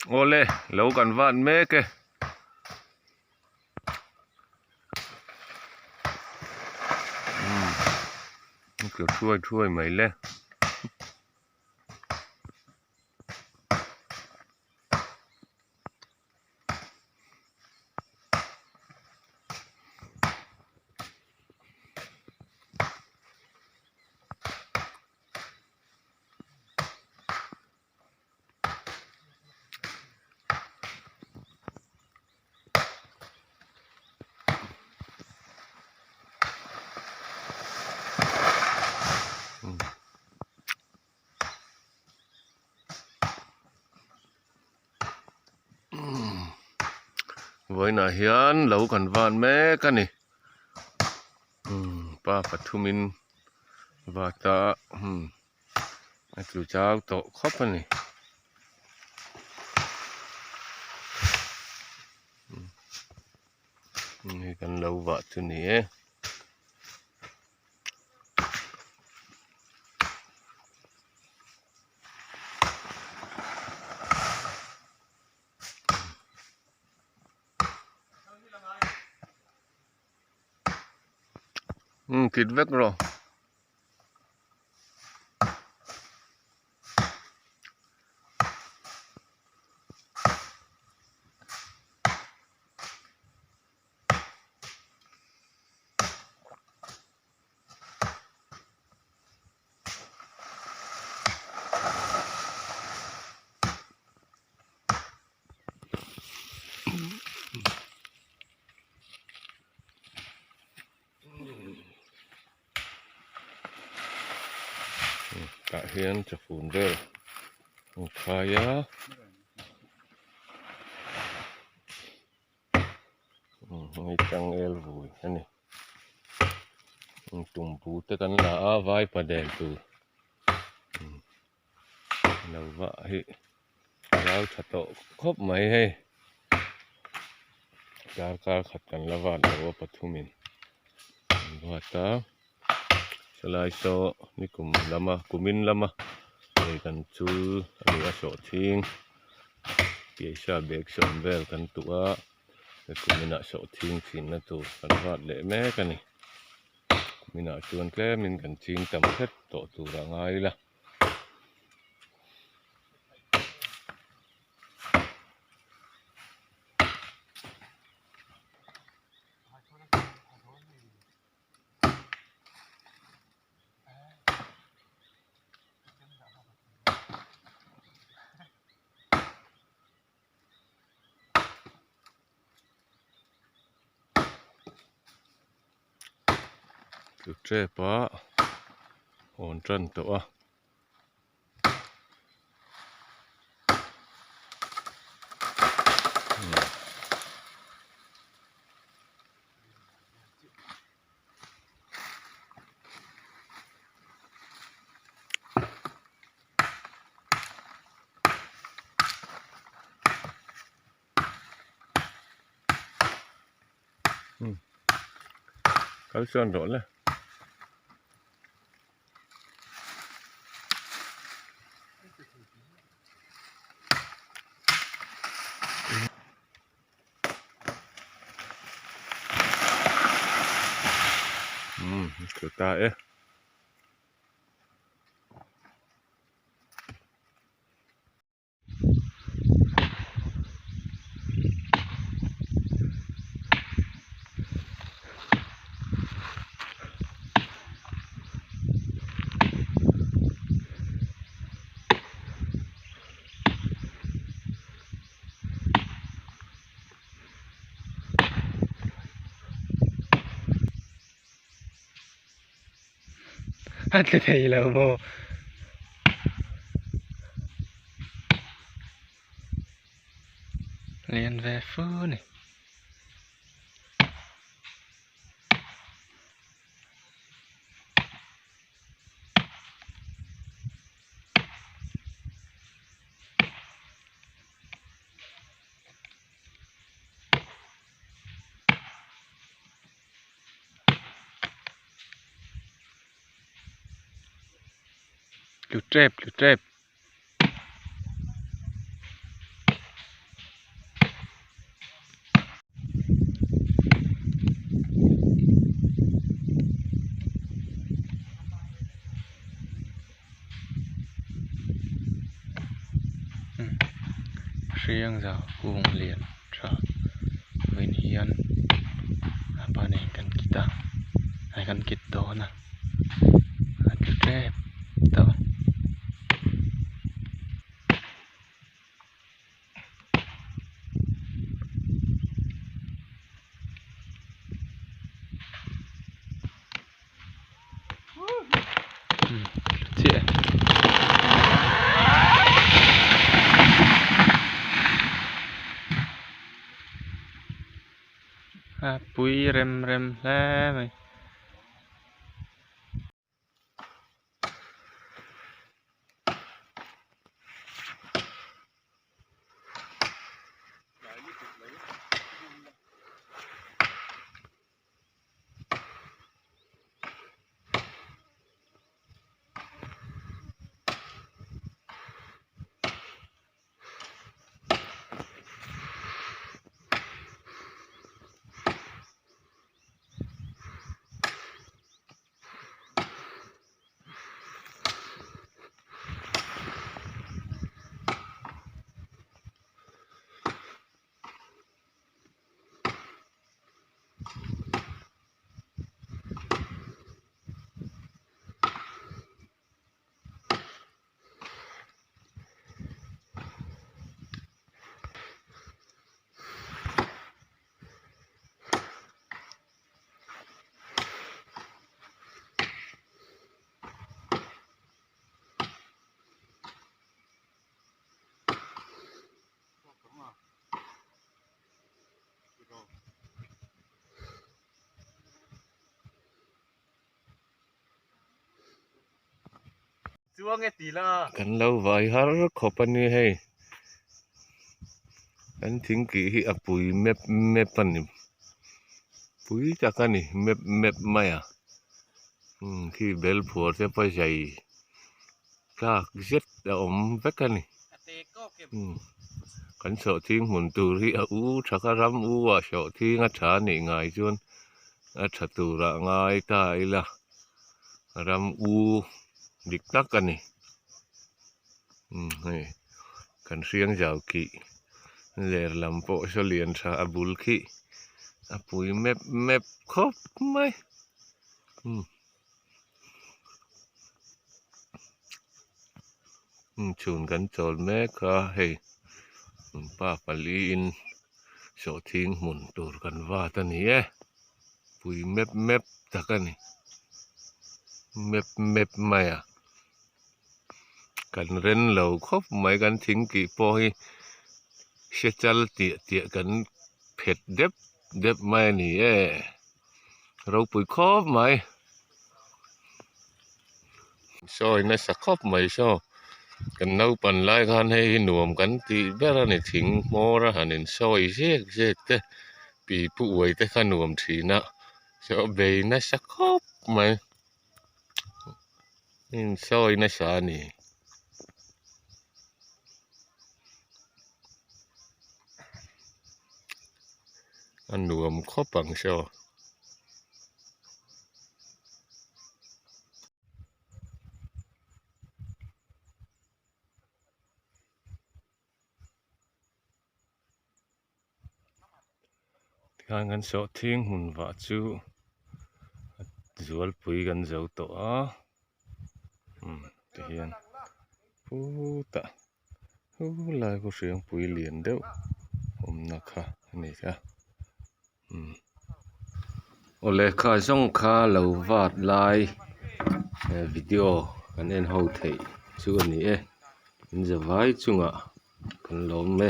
Awle lo kan van mek e. Umm tlu thuai thuai mai le. Vawiinah hian lo kan van mek a ni pa pathumin vata a tlu chau tawh khawp a ni. Hei kan lo vah chu ni e. Umm kit vek rawh. Tah hian chafun vel an khai a. Hei changel vui a ni tumbu te kan la a vaipa den tur lo vah hi a rau tha tawh khawp mai hei darkar khat kan la vat lo a pathumin an vat a helai saw nikum lama kumin lama hei kan chul a ni a sawhthing. Piaisa bag sawm vel kan tuh a kuminah sawhthing chinna tur kan vat leh mek a ni kuminah chuan tlemin kan ching tam hret tawh tur a ngai ila. Tlu tep a awn tan tawh a. Kal chuan rawh le. Umm tlu ta e. A tla thei lo maw? Lian ve fu a ni. Tlu tep tlu tep. Hriang zau kung lian tha vawiin hian a pa nen kan kit a ai kan kit dawn a a tlu tep tawh. Chiah a pui rem rem hle mai. Kan lo vai har khawp a ni hei kan thingkih hi a pui mep mep a ni pui tak a ni mep mep mai a khi bel phuar te pawh zai tlak zet a awm vek a ni kan sawhthing hmun tur hi a u tha kha ram u ah sawhthing a tha a nih ngai chuan a tha turah ngai ta ila ram u dik tak a ni hei kan hriang zau kih ler lam pawh saw lian tha a bul khi a pui mep mep khawp mai. Chhun kan chawl mek a hei pa pali in sawhthing hmun tur kan vat a ni e pui mep mep tak a ni mep mep mai a kan ren lo khawp mai kan thing tih pawh hi hre chal tiah tiah kan phet dep dep mai a ni e. Ropui khawp mai sawi nasa khawp mai saw kan naupan lai khan hei hi nuam kan tih ber a ni thing hmawr a han in sawi zek zek te pi pu uai te kha nuam thin a saw bei nasa khawp mai insawi nasa a ni. A nuam khawp ang saw. Tikhan kan sawhthing hmun vah chu zualpui kan zo tawh a tihian putah Chu lai khu hriangpui lian deuh awmna kha a ni a umm aw lehkha zawng kha lo vat lai video kan en ho theih chu a ni e in zavai chungah kan lawm e.